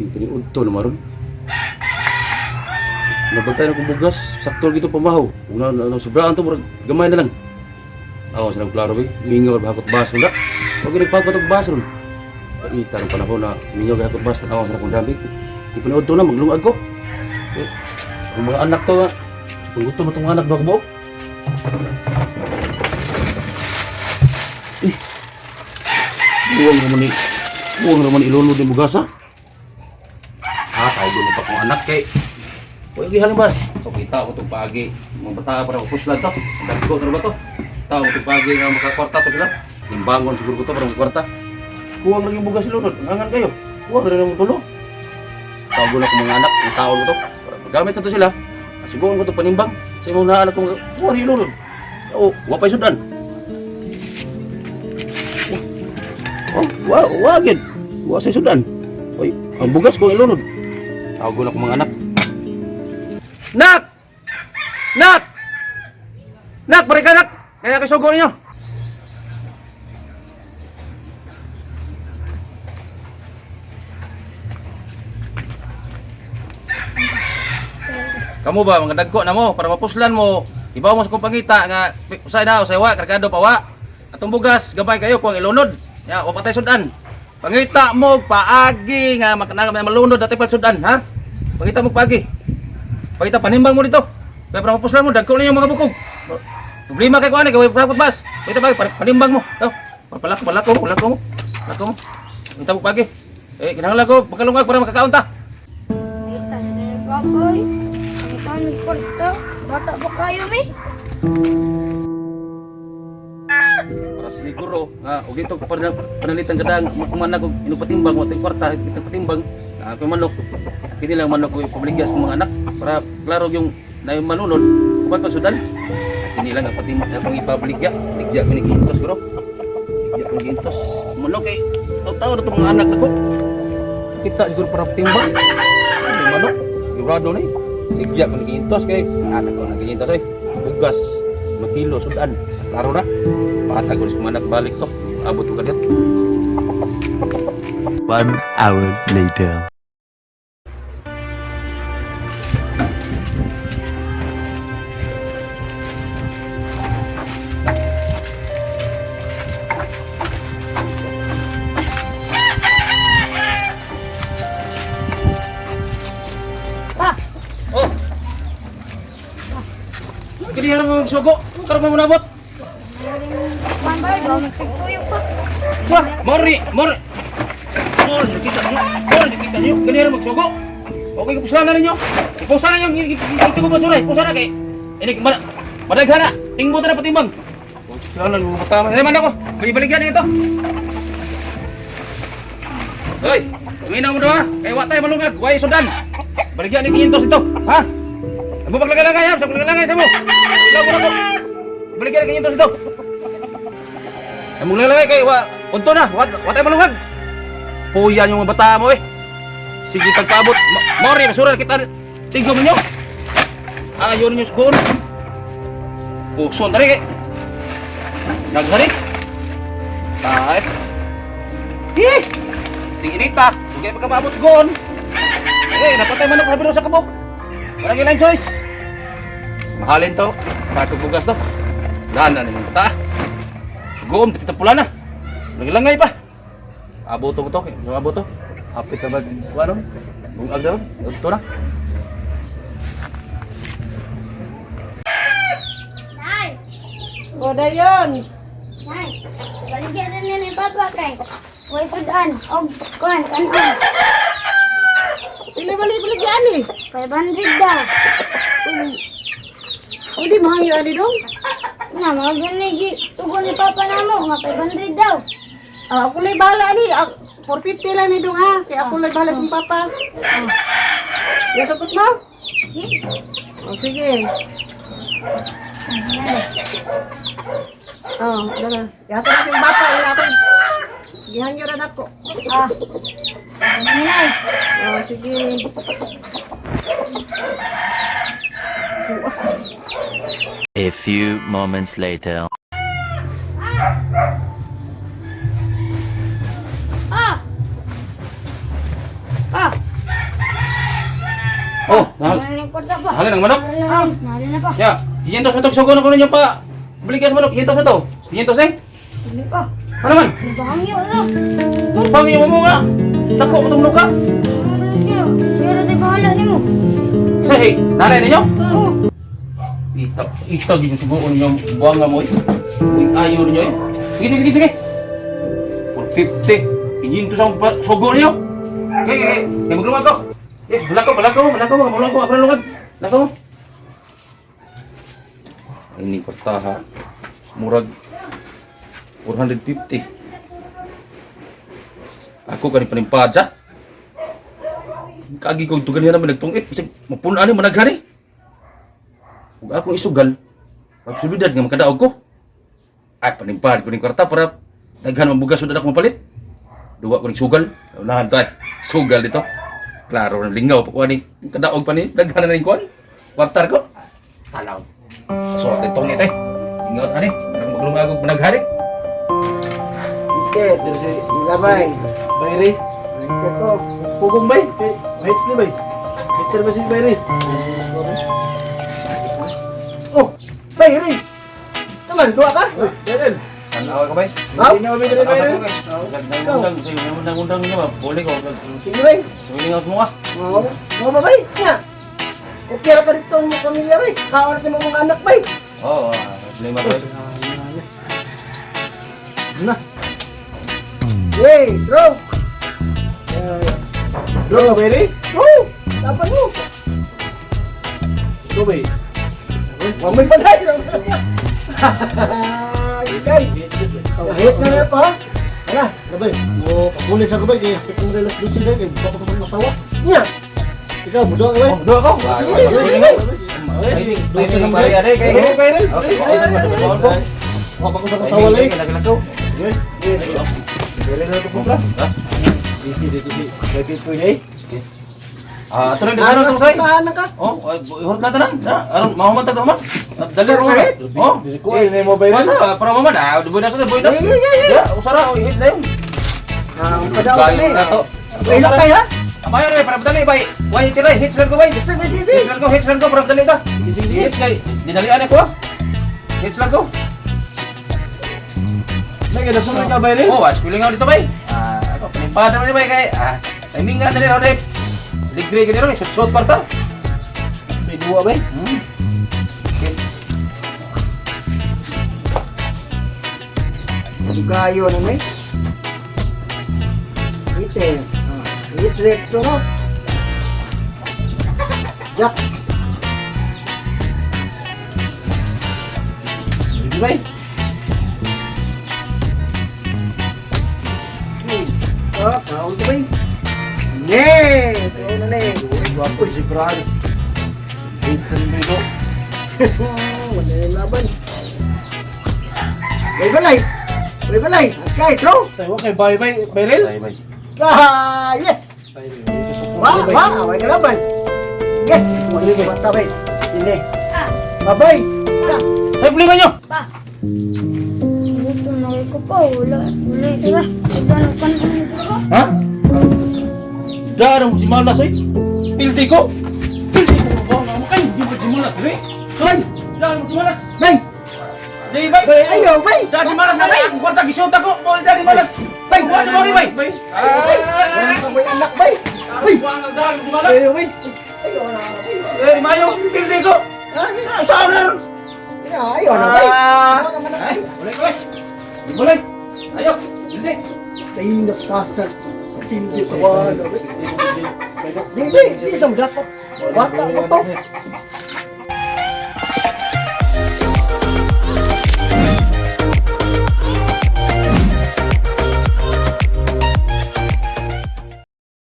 Tingkini udto na maron. Nabantay na kong bugas, sakto gitu pamahaw. Kung na sobraan to, murag gamay na lang. Ako sa nagklaro ba, mingaw ba hakot bas na. Wag nagpagpat og bas ron. Paita ng panahon na mingaw ba hakot bas, tanaw sa akong dami. Di panood to na, maglungag ko. Eh, ang mga anak to, panggutom na tong anak ba ko? Eh, buwang naman ni, buwang naman ilunod ni bugas ha. Ha, tayo doon pa kong anak kay. Uy, gihalin ba? Okay, tao ko itong paagi. Mga bata para mapuslan to. Dagko na ba to? Tao ko itong paagi nga makakwarta to sila. Limbangon siguro ko to para makakwarta. Kuwang lang yung bugas lunod. Angan kayo. Kuwang rin ang tulo. Tawag na akong mga anak. Ang tao ko to. Para magamit sa to sila. Asiguan ko to panimbang. Sa imong naanak kong kuwang rin lunod. Oo, wa pa'y sudan. Oh, wa, wa, gid. Wa sa sudan. Oy, ang bugas ko ilunod. Tawag na akong mga anak. Nak! Nak! Nak, balik ka, nak! Kaya kayo sugo ninyo. Kamu ba, mga dagko na mo, para mapuslan mo, ibaw mo sa kong pangita nga, usay na, usay wa, kargado pa wa. Atong bugas, gabay kayo, kuang ilunod. Ya, o patay sudan. Pangita mo, paagi nga, makanang malunod, dati pa sudan, ha? Pangita mo paagi. Pangita, panimbang mo dito. Kaya para mapuslan mo, dagko na yung mga bukog. Problema kay kuan, gawin pa bas. Pangita pagi, panimbang mo. To, palako, palako mo, palako mo. Palako mo. Pangita mo pagi. Eh, kinahanglan ko, pagkalungag para makakaon ta. Ay, talaga bakoy. Ang tanong kwarta. Bata ba kayo, mi? Para siguro nga og dito panalitan kadang makumanak og inupatimbang wa tay kwarta kita patimbang na ako manok kini lang manok ko ipabaligya sa mga anak para klaro yung na yung malunod uban pag sudan kini lang ang patimbang akong ipabaligya ligya ko ni gintos bro, ligya ko ni gintos manok kay tao na itong mga anak nako kita siguro para patimbang. Ano manok sigurado ni ligya ko ni gintos kay anak ko na gintos eh bugas makilo sudan klaro na. Patag ko sa anak balik to. Abot ko kadiyot. 1 hour later. Pa, Oh. Kini haram mo sugo. Karon mo nabot. man ba? Ba, magsigtuyok pa. Wah, mori, mori. Mori kita niyo. Mori kita niyo. Kini haram magsugo. Okay, kapuslanan ninyo. Ipusan na ninyo. Ito ko basura. Ipusan na kay. Ini madaghana. Tingbo ta na patimbang. Puslanan mo bata. Eh man ako. Balibaligyan ito. Hoy, tuminaw mo do ha. Kay wa tayo malungag, way sudan. Baligyan ni 500 ito, ha? Amo paglagalangay ha, sa paglagalangay sa mo. Ilaw mo na po. Baligyan ni 500 ito. Among lalagay kay wa unto na, wa tayo malungag. Puyan yung mga bata mo eh. Sige pagpaabot, mori basura kita. Tinggo ninyo. Ayaw ninyo sugon. Kuson tari kay. Naghari. Tae. Hi! Tinginita, hindi pa ka sugon. Eh, napatay manok sabi sa kabok. Wala gyud choice. Mahalin to, patog bugas to. Dana ni mga bata. Sugoon, kita pula na. Nagilangay pa. Aboto ko to, yung aboto. Hapit na ba? Ano? Bungag na ron. Ito na. Nay! O, dayon. Nay! Baligyan rin ni Papa kay. Way sudan. Og, kuan, kanon. Pila bali baligyan eh. 500 daw. O, di mahangyo ani dong. Nga, mga ganun gi. Sugo ni Papa na mo. Nga, 500 daw. Ah, ako lay bahala ani. Ah, 450 lang ni dong ha. Kaya ako lay bahala sa papa. Ah. Nasukot mo? Sige. O, sige. Oh, dara. Yata na siyang bapa. Ila ako. Gihangyo rin ako. Ah. Ano, Nay? O, sige. A few moments later. Ah! Ah! Oh, nahal. Wala na yung kwarta pa. Nahalin ang manok. Ah, nahalin na pa. Ya, 500 mo to sugo na ko ninyo pa. Baligya sa manok, 500 mo to. 500 eh. Hindi pa. Ano man? Nabahangyo na. Pangyo mo nga. Dako mo tong luka. Ano siya? Siya na tayo bahala nimo. Kasi hey, nanay ninyo? Oh. Itag, itag yung sugoon ninyo buwanga mo eh. Uy, ayaw ninyo eh. Sige, sige, sige, sige. 450. 500 ang sugo ninyo. Okay, okay, okay. Kaya maglungag ko. Eh, malakaw, malakaw, malakaw, malakaw, ako na lungag. Lakaw. Ay, ni kwartaha. Murag 450. Ako kani panimpad sa. Kaagi kong tugan niya naman nagtungit. Bisag mapunan ni managhari. Ug akong isugal, pagsuludad nga makadaog ko. Ay, panimpad ko ning kwarta para daghan man bugas sud ako mapalit. Duwa ko ning sugal. Unahan to ay. Sugal dito. Klaro na lingaw pa ko ani kadaog pa ni daghan na ning kuan. Kwarta ko. Talaw. Surat itong ito eh. Ingat ani, parang maglungag og managhari. Ike, lamay. Bayri. Ike ko. Pugong bay. Kay mahits ni bay. Hiter ba si Bayri? Oh, bay, rin. Naman, kuha ka? Uy, Daryl. Tanaw ka bay. Ha? Hindi na kami diri Bayri. Undang, undang, undang niya ba? Buli ko. Sige, bay. Sumilingaw sa mukha. Oo. Oo ba, bay? Nga. Okay ra ka dito ang imong pamilya, bay. Kaon natin mong mga anak, bay. Oo, problema ko. Na. Hey, bro. Bro ka Bayri? Bro, laban mo. Go bay. Huwag mo'y balay. Ikay. Kahit na na pa. Tara. Na bay. Mo pakulis ako bay kay hapit ng relas 12 day kay baka pa sa masawa. Nga. Ikaw mudo ka bay. Oh, duha ko. Sige, sige. Timing, timing pare are kay. Go Bayri. Okay, okay. Wa pa ko sa masawa lay. Lagi-lagi. Sige. Bayri na to kumpra. Ha? Easy dito si. Bay pito day. Ah, ato na daghanon to say. Tahanan ka. Oh, ihurot na tanan. Na, aron mahuman ta human. Dali ro. Oh, Dili ko ay nimo Bayri. wala para maman. Ah, buhay na sa buhay na. Yeah, yeah, yeah, yeah. Ya, usara oh, ihis na yun. Ah, padaw ka Kayo na to. Ilak kayo, ha? Amayo rin, para madali bay. Way tiray, hits lang ko bay. Sige, sige, sige. Hits lang ko, hits lang ko para madali ta. Sige sige. Hits kay dinalian ako. Ah. Hits lang ko. Lagi na sunod ka Bayri. Oh, as kulingaw dito bay. Ah, ako panimpada mo ni bay kay ah, timing nga dali ro dip. Ligre gani ro, suot parta. May duwa bay. Okay. Kayo na may. Ite. Ah, ite ito no. Jack. Sige bay. Ah, kaon to bay. Ne, ito na ne. Gwapo si Brad. Hits na bay ko. Wala yung laban. Bay balay. Bay balay. Okay, throw. Say wa kay bay bay Bayril. Bay bay. Ah, yes. Bayri. Dito sa Wa, wa, way kalaban. Yes. Wala yung bata bay. Dine. Babay. Ah. Say problema nyo. Pa. Gutom na kayo ko pa. Wala. Wala ito ba? Sudan ang kanon nito ko. Ha? Darong si Malas ay. Pildi ko. Pildi ko ba nga kay di ba si Malas dire? Bay. Darong si Malas. Bay. Di bay. Ayaw, bay. Dari Malas na bay. Ang kwarta gisuot ako. Mo dari Malas. Bay, wa mo ri bay. Bay. Wala may anak bay. Bay, wa ang darong si Malas. Bay bay. Ayaw na. Eh, mayo, pildi ko. Ah, saan na ron? Ayaw na bay. Ah. Wala ka man Ay, wala ko eh. Mulay. Ayo, pildi. Ay, napasal. Hindi ko wala. Di, di, di, isang dapat. Bata ko to.